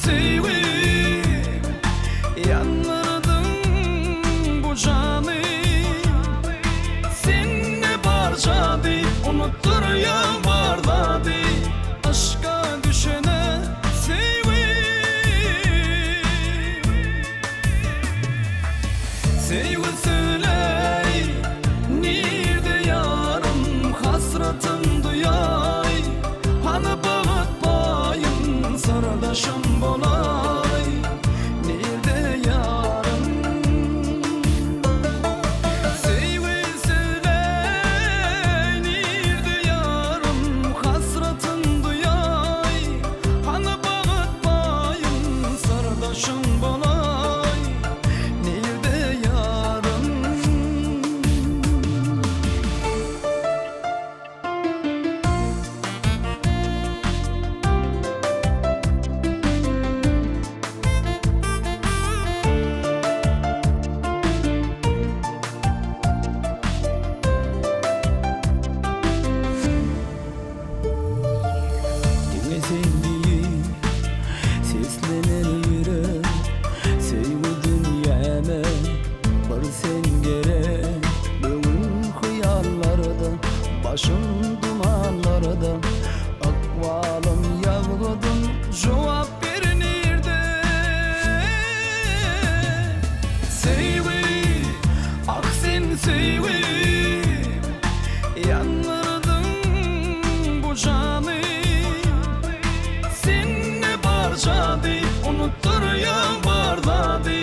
söýgi Ýandyrdyň bu jany Sende bar jady Unutdyrýaň bar zady Yşka düşene söýgi Söýgi söýläý Nirde ýarym Hasratym duýaý Hany bagyt paýym Syrdaşym bolaý Nirde ýarym Söýgi söýläý Nirde ýarym Hasratym duýaý Hany bagyt paýym Syrdaşym bolaý Nirde ýarym. Diňe sen diýip seslener ýürek Söýgi dünýäme bir sen gerek Göwün hyýallarda, başym dumanlarda Ykbalym ýazgydym jogap ber nirde Söýgi, ah sen söýgi Ýandyrdyň bu jany Sende bar jady, unutdyrýaň bar zady.